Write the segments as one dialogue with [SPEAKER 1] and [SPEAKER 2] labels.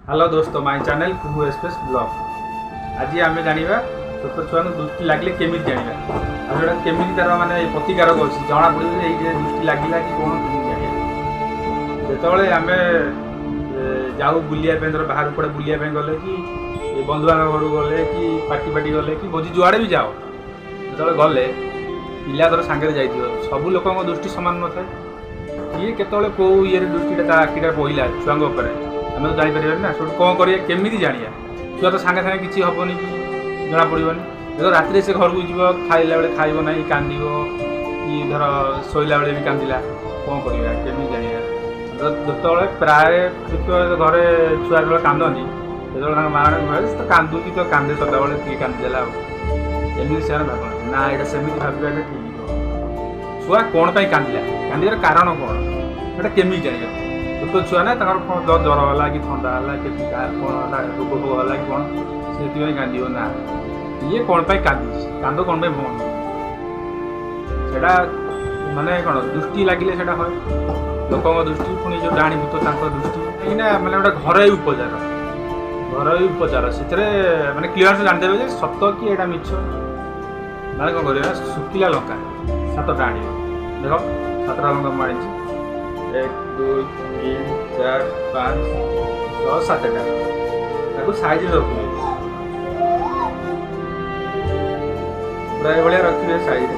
[SPEAKER 1] Hello ଦୋସ୍ତ, ମାଇ channel କୁହୁ express blog. ଆଜି ଆମେ ଜାଣିବା ଛୋଟ ଛୁଆଙ୍କୁ ଦୃଷ୍ଟି ଲାଗିଲେ କେମିତି ଜାଣିବା, ଆଉ ସେଇଟା କେମିତି ତାର ମାନେ ପ୍ରତିକାରକ ଅଛି ଜଣା ପଡ଼ିବ ଯେ ଏଇ ଯେ ଦୃଷ୍ଟି ଲାଗିଲା କି କ'ଣ, କେମିତି ଜାଣିବା। ଯେତେବେଳେ ଆମେ ଯାଉ ବୁଲିବା ପାଇଁ, ଧର ବାହାରକୁ କୁଆଡ଼େ ବୁଲିବା ପାଇଁ ଗଲେ କି ବନ୍ଧୁବାନ୍ଧବ ଘରକୁ ଗଲେ କି ପାର୍ଟି ଫାର୍ଟି ଗଲେ କି ଭୋଜି ଯୁଆଡ଼େ ବି ଯାଅ, ଯେତେବେଳେ ଗଲେ ପିଲା ଧର ସାଙ୍ଗରେ ଯାଇଥିବ, ସବୁ ଲୋକଙ୍କ ଦୃଷ୍ଟି ସମାନ ନଥାଏ। କିଏ କେତେବେଳେ କେଉଁ ଇଏରେ ଦୃଷ୍ଟିଟା ତା ଆଖିଟା ପଡ଼ିଲା ଛୁଆଙ୍କ ଉପରେ ଆମେ ତ ଜାଣିପାରିବାନି ନା। ସେଠୁ କ'ଣ କରିବା, କେମିତି ଜାଣିବା? ଛୁଆ ତ ସାଙ୍ଗେ ସାଙ୍ଗେ କିଛି ହେବନି କି ଜଣାପଡ଼ିବନି। ଯେତେବେଳେ ରାତିରେ ସେ ଘରକୁ ଯିବ, ଖାଇଲା ବେଳେ ଖାଇବ ନାହିଁ, କାନ୍ଦିବ, କି ଧର ଶୋଇଲା ବେଳେ ବି କାନ୍ଦିଲା, କ'ଣ କରିବା, କେମିତି ଜାଣିବା? ଯେତେବେଳେ ପ୍ରାୟ ଦେଖିବ ଘରେ ଛୁଆ ଯେତେବେଳେ କାନ୍ଦନ୍ତି, ସେତେବେଳେ ତାଙ୍କ ମା ମାନେ ସେ ତ କାନ୍ଦୁଛି ତ କାନ୍ଦେ ସଦାବେଳେ, କିଏ କାନ୍ଦିଦେଲା ଆଉ ଏମିତି ସେମାନେ ଭାବନ୍ତି ନା। ଏଇଟା ସେମିତି ଭାବିବାଟା ଠିକ୍ ନୁହଁ। ଛୁଆ କ'ଣ ପାଇଁ କାନ୍ଦିଲା, କାନ୍ଦିବାର କାରଣ କ'ଣ, ସେଇଟା କେମିତି ଜାଣିବା? ଛୋଟ ଛୁଆ ନା, ତାଙ୍କର କ'ଣ ଜ୍ୱର ହେଲା କି ଥଣ୍ଡା ହେଲା କି କ'ଣ ହେଲା, ରୋଗ ଫୋଗ ହେଲା କି କ'ଣ, ସେଥିପାଇଁ କାନ୍ଦିବ ନା। ଇଏ କ'ଣ ପାଇଁ କାନ୍ଦୁଛି, କାନ୍ଦ କ'ଣ ପାଇଁ ବନ୍ଦ, ସେଇଟା ମାନେ କ'ଣ ଦୃଷ୍ଟି ଲାଗିଲେ ସେଇଟା ହୁଏ। ଲୋକଙ୍କ ଦୃଷ୍ଟି, ପୁଣି ଯେଉଁ ଡାହାଣୀ ଭୂତ ତାଙ୍କ ଦୃଷ୍ଟି, କାହିଁକିନା ମାନେ ଗୋଟେ ଘରୋଇ ଉପଚାର, ଘରୋଇ ଉପଚାର ସେଥିରେ ମାନେ କ୍ଲିୟର ଜାଣିଦେବେ ଯେ ସତ କି ଏଇଟା ମିଛ। ମାନେ କ'ଣ କରିବେ ନା, ଶୁଖିଲା ଲଙ୍କା 7ଟା ଆଣିବେ। ଦେଖ 7ଟା ଲଙ୍କା ମୁଁ ଆଣିଛି, 1 2 3 4 5 6 7ଟା। ତାକୁ ସାଇଜରେ ରଖିବେ, ପୁରା ଏଭଳିଆ ରଖିବେ ସାଇଜରେ।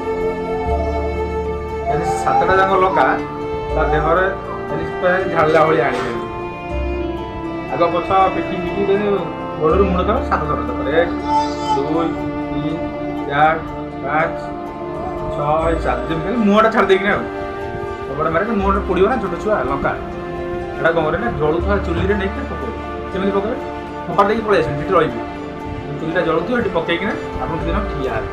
[SPEAKER 1] ଯଦି 7ଟା ଯାକ ଲଙ୍କା ତା ଦେହରେ ଝାଡ଼ିଲା ଭଳିଆ ଆଣିବେ, ଆଗ ପଛ ପିଠି ପିଠି ଯଦି ଗୋଡ଼ରୁ ମୁଣ୍ଡ ଥର 7 ଥର ଦରକାର। 1 2 3 4 5 6 7, ଯେମିତି ମୁହଁଟା ଛାଡ଼ି ଦେଇକିନା ଆଉ ସବୁଆଡ଼େ ମାରିକି ମୁହଁଟା ପୋଡ଼ିବ ନା ଛୋଟ ଛୁଆ ଲଙ୍କା। ସେଇଟା କ'ଣ କରିବେ ନା, ଜଳୁଥିବା ଚୁଲିରେ ନେଇକି ପକେଇବେ। କେମିତି ପକେଇବେ? ଫୋପାଡ଼ି ଦେଇକି ପଳେଇ ଆସିବେ, ସେଠି ରହିବେ, ଚୁଲିଟା ଜଳୁଥିବ ସେଠି ପକେଇକିନା ଆପଣ କିଛି ଦିନ ଠିଆ ହେବେ।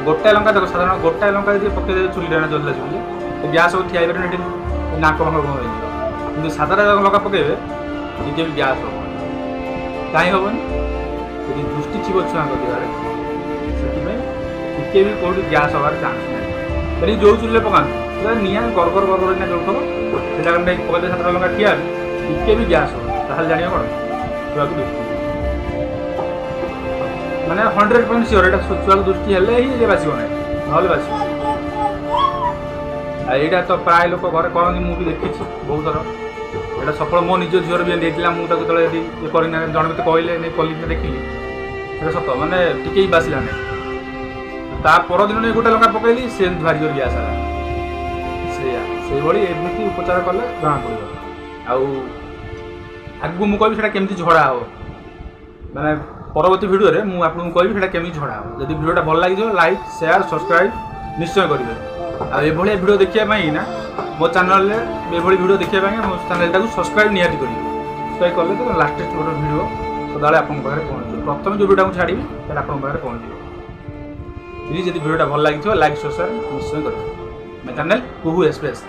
[SPEAKER 1] ଗୋଟାଏ ଲଙ୍କା ଦେଖ, ସାଧାରଣ ଗୋଟାଏ ଲଙ୍କା ଯଦି ପକେଇଦେବେ ଚୁଲିରେ ନା ଜଳିଲା ଚୁଲିରେ, ଗ୍ୟାସ୍ ସବୁ ଠିଆ ହେଇପାରିବନି, ଏଠି ନାକ ଫାକ କଣ ହେଇଯିବ। କିନ୍ତୁ 7ଟା ଲଙ୍କା ପକେଇବେ, ଟିକେ ବି ଗ୍ୟାସ୍ ହବନି। କାହିଁ ହବନି? ଯଦି ଦୃଷ୍ଟି ଥିବ ଛୁଆଙ୍କ ଦେହରେ, ସେଥିପାଇଁ ଟିକେ ବି କେଉଁଠି ଗ୍ୟାସ୍ ହେବାର ଚାନ୍ସ ନାହିଁ। ତେଣୁ ଯେଉଁ ଚୁଲିରେ ପକାନ୍ତୁ ପୁରା ନିଆଁ ଗରଗର ଗରଗର କିନା ଜଳୁଥିବ, ସେ ଜାଗାରେ ନେଇକି ପକେଇଦେବେ 7ଟା ଲଙ୍କା ଠିଆ ହେବେ, ଟିକେ ବି ଗ୍ୟାସ୍ ହବନି। ତାହେଲେ ଜାଣିବ କ'ଣ ଛୁଆକୁ ଦୃଷ୍ଟି, ମାନେ 100% ସିଓର ଏଇଟା ଛୁଆକୁ ଦୃଷ୍ଟି ହେଲେ ହିଁ ଇଏ ବାସିବ ନାହିଁ, ନହେଲେ ବାସିବ। ଆଉ ଏଇଟା ତ ପ୍ରାୟ ଲୋକ ଘରେ କରନ୍ତି, ମୁଁ ବି ଦେଖିଛି ବହୁତ ଥର। ଏଇଟା ସଫଳ ମୋ ନିଜ ଝିଅର ବି ଏମିତି ହେଇଥିଲା। ମୁଁ ତାକୁ ଯେତେବେଳେ ଯଦି ଇଏ କରିନା, ଜଣେ ମୋତେ କହିଲେ ନେଇ କଲି ଦେଖିଲି, ସେଇଟା ସତ, ମାନେ ଟିକେ ବି ବାସିଲା ନାହିଁ। ତା ପରଦିନ ନେଇ ଗୋଟେ ଲଙ୍କା ପକେଇଲି, ସେ ଭାରି ଜୋର ଗ୍ୟାସ୍ ହେଲା। ସେଇଆ ସେଇଭଳି ଏମିତି ଉପଚାର କଲେ ଜଣାପଡ଼ିବ। ଆଉ ଆଗକୁ ମୁଁ କହିବି ସେଇଟା କେମିତି ଝଡ଼ା ହେବ, ମାନେ ପରବର୍ତ୍ତୀ ଭିଡ଼ିଓରେ ମୁଁ ଆପଣଙ୍କୁ କହିବି ସେଇଟା କେମିତି ଝଡ଼ା ହେବ। ଯଦି ଭିଡ଼ିଓଟା ଭଲ ଲାଗିଥିବ ଲାଇକ୍, ସେୟାର, ସବସ୍କ୍ରାଇବ୍ ନିଶ୍ଚୟ କରିବେ। ଆଉ ଏଭଳିଆ ଭିଡ଼ିଓ ଦେଖିବା ପାଇଁ ନା ମୋ ଚ୍ୟାନେଲରେ, ଏଭଳି ଭିଡ଼ିଓ ଦେଖିବା ପାଇଁ ମୋ ଚ୍ୟାନେଲଟାକୁ ସବସ୍କ୍ରାଇବ୍ ନିହାତି କରିବେ। ସବସ୍କ୍ରାଇବ୍ କଲେ ତ ଲାଟେଷ୍ଟ ଗୋଟେ ଭିଡ଼ିଓ ସଦାବେଳେ ଆପଣଙ୍କ ପାଖରେ ପହଞ୍ଚିବ। ପ୍ରଥମେ ଯେଉଁ ଭିଡ଼ିଓଟା ମୁଁ ଛାଡ଼ିବି ସେଇଟା ଆପଣଙ୍କ ପାଖରେ ପହଞ୍ଚିବ। ପ୍ଲିଜ୍ ଯଦି ଭିଡ଼ିଓଟା ଭଲ ଲାଗିଥିବ ଲାଇକ୍, ସବସ୍କ୍ରାଇବ୍ ନିଶ୍ଚୟ କରିବେ। ମୋ ଚ୍ୟାନେଲ୍ କୁହୁ ଏକ୍ସପ୍ରେସ୍।